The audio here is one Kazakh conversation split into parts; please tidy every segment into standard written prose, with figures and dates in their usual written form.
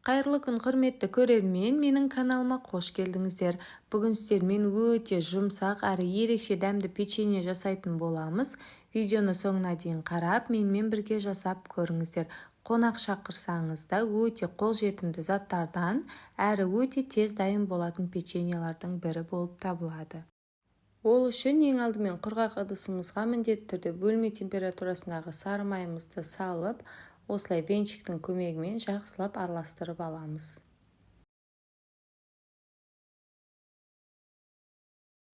Қайырлы күн, құрметті көрермен! Менің каналыма қош келдіңіздер. Бүгін сіздермен өте жұмсақ әрі ерекше дәмді печенье жасайтын боламыз. Видеоны соңына дейін қарап, менімен бірге жасап көріңіздер. Қонақ шақырсаңыз да, өте қолжетімді заттардан әрі өте тез дайын болатын печеньелардың бірі болып табылады. Ол үшін ең алдымен құрғақ ыдысымызға міндетті түрде бөлме температурасындағы сары майымызды салып, осылай венчиктің көмегімен жақсылап араластырып аламыз.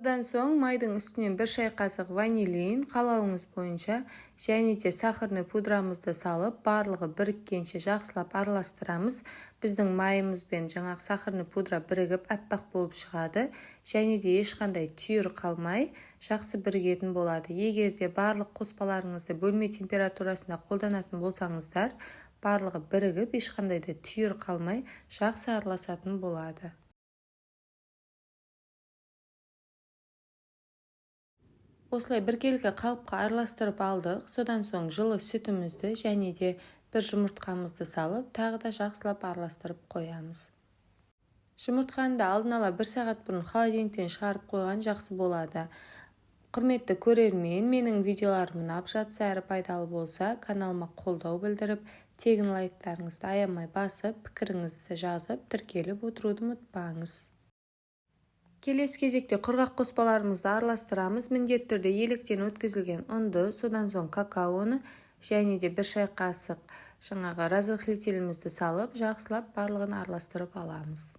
Одан соң майдың үстінен 1 шай қасық ванилин, қалауыңыз бойынша, және де сахарный пудрамызды салып, барлығы біріккенше жақсылап араластырамыз. Біздің майымыз бен жаңағы сахарный пудра бірігіп, аппақ болып шығады және де ешқандай түйір қалмай, жақсы бірігетін болады. Егер де барлық қоспаларыңызды бөлме температурасында қолданатын болсаңыздар, барлығы бірігіп, ешқандай да түйір қалмай, жақсы араласатын болады. Осылай біркелкі қалыпқа араластырып алдық. Содан соң жылы сүтімізді және де бір жұмыртқамызды салып, тағы да жақсылап араластырып қоямыз. Жұмыртқаны да алдын ала 1 сағат бұрын холодильниктен шығарып қойған жақсы болады. Құрметті көрермен, менің видеоларым ұнап жатса әрі пайдалы болса, каналыма қолдау білдіріп, тегін лайктарыңызды аямай басып, пікіріңізді жазып, тіркеліп отыруды ұмытпаңыз. Келесі кезекте құрғақ қоспаларымызды араластырамыз. Міндетті түрде електен өткізілген ұнды, содан соң какаоны және де 1 шай қасық жаңағы разрыхлителімізді салып, жақсылап барлығын араластырып аламыз.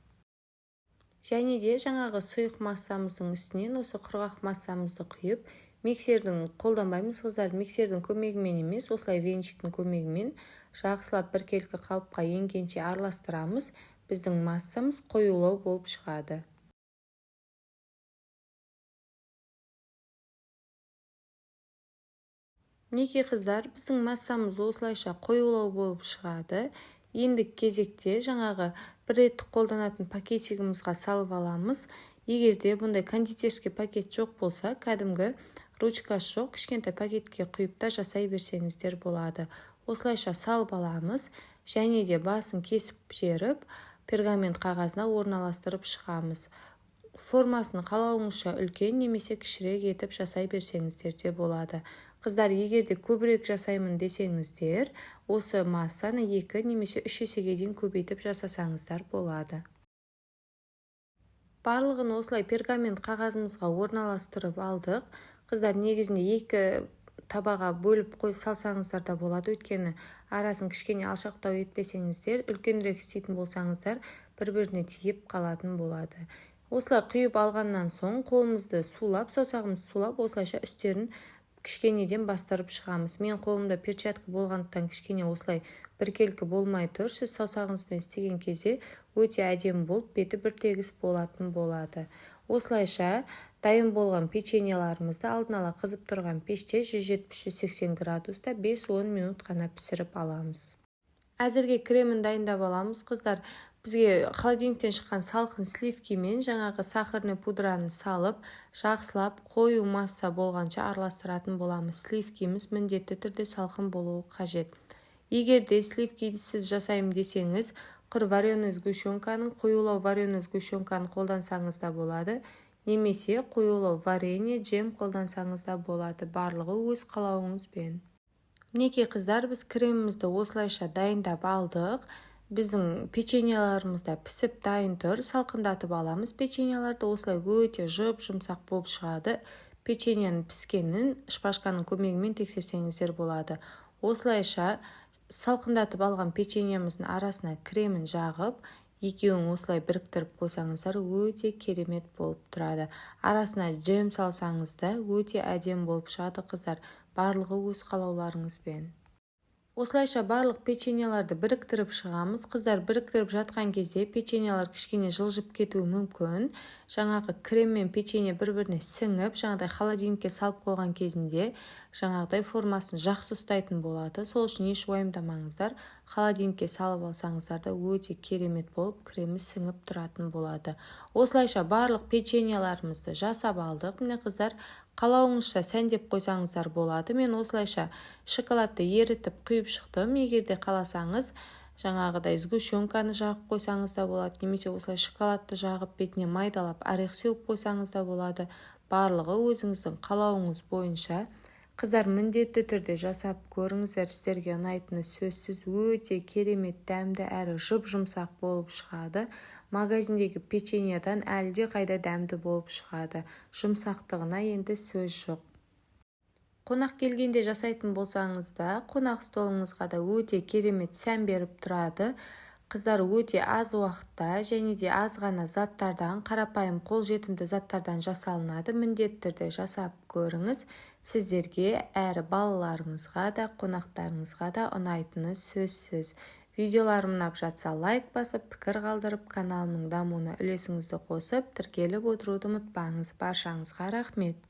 Және де жаңағы сұйық массамыздың үстінен осы құрғақ массамызды құйып, миксердің қолданбаймыз, қыздар, миксердің көмегімен емес, осылай венчиктің көмегімен жақсылап біркелкі қалыпқа енгенше араластырамыз. Біздің массамыз қоюлау болып шығады. Мінекей, қыздар, біздің массамыз осылайша қоюлау болып шығады. Енді кезекте жаңағы бір реттік қолданатын пакетигімізға салып аламыз. Егер де бұндай кондитерский пакет жоқ болса, кәдімгі ручкасы жоқ кішкентай пакетке құйып та жасай берсеңіздер болады. Осылайша салып аламыз және де басын кесіп жеріп, пергамент қағазына орналастырып шығамыз. Формасын қалауыңызша үлкен немесе кішірек етіп жасай берсеңіздер де болады. Қыздар, егер де көбірек жасаймын десеңіздер, осы массаны 2 немесе 3 есеге дейін көбейтіп жасасаңыздар болады. Барлығын осылай пергамент қағазымызға орналастырып алдық. Қыздар, негізінде 2 табаға бөліп қойып салсаңыздар да болады, өйткені арасын кішкене алшақтау етпесеңіздер, үлкенірек істейтін болсаңыздар, бір-біріне тиіп қалатын болады. Осылай құйып алғаннан соң қолымызды сулап, саусағымызды сулап, осылайша үстерін кішкенеден бастырып шығамыз. Мен қолымда перчатка болғандықтан кішкене осылай біркелкі болмай тұр. Сіз саусағыңызбен істеген кезде өте әдемі болып, беті бір тегіс болатын болады. Осылайша дайын болған печеньеларымызды алдын ала қызып тұрған пеште 170-180 градуста 5-10 минут қана пісіріп аламыз. Әзірге кремін дайындап аламыз, қыздар. Бізге холодильниктен шыққан салқын сливкимен жаңағы сахарный пудраны салып, жақсылап қою масса болғанша араластыратын боламыз. Сливкиміз міндетті түрде салқын болуы қажет. Егер де сливкисіз жасаймын десеңіз, құр вареный сгущенканың, қоюлау вареный сгущенканы қолдансаңыз да болады, немесе қоюлау варенье, джем қолдансаңыз да болады. Барлығы өз қалауыңызбен. Мінекей, қыздар, біз кремімізді осылайша дайындап алдық. Біздің печеньеларымыз да пісіп дайын тұр. Салқындатып аламыз печеньеларды. Осылай өте жұп-жұмсақ болып шығады. Печеньенің піскенін шпажканың көмегімен тексерсеңіздер болады. Осылайша салқындатып алған печеньеміздің арасына кремін жағып, екеуін осылай біріктіріп қойсаңыздар, өте керемет болып тұрады. Арасына джем салсаңыз да, өте әдемі болып шығады, қыздар. Барлығы өз қалауларыңызбен. Осылайша барлық печеньеларды біріктіріп шығамыз. Қыздар, біріктіріп жатқан кезде печеньелар кішкене жылжып кетуі мүмкін. Жаңағы крем мен печенье бір-біріне сіңіп, жаңағыдай холодильникке салып қойған кезінде жаңағыдай формасын жақсы ұстайтын болады. Сол үшін еш уайымдамаңыздар. Холодильникке салып алсаңыздар да, өте керемет болып кремі сіңіп тұратын болады. Осылайша барлық печеньеларымызды жасап алдық. Міне, қыздар, қалауыңызша сәндеп қойсаңыздар болады. Мен осылайша шоколадты ерітіп құйып шықтым. Егер де қаласаңыз, Жаңағыдай сгущенканы жағып қойсаңыз да болады, немесе осылай шоколадты жағып, бетіне майдалап орех сеуіп қойсаңыз да болады. Барлығы өзіңіздің қалауыңыз бойынша. Қыздар, міндетті түрде жасап көріңіздер, сіздерге ұнайтыны сөзсіз. Өте керемет дәмді әрі жұп-жұмсақ болып шығады. Магазиндегі печеньедан әлде қайда дәмді болып шығады. Жұмсақтығына енді сөз жоқ. Қонақ келгенде жасайтын болсаңыз да, қонақ столыңызға да өте керемет сән беріп тұрады. Қыздар, өте аз уақытта және де аз ғана заттардан, қарапайым қолжетімді заттардан жасалынады. Міндетті түрде жасап көріңіз. Сіздерге әрі балаларыңызға да, қонақтарыңызға да ұнайтыны сөзсіз. Видеоларым ұнап жатса, лайк басып, пікір қалдырып, каналымның дамуына үлесіңізді қосып, тіркеліп отыруды ұмытпаңыз. Баршаңызға рахмет.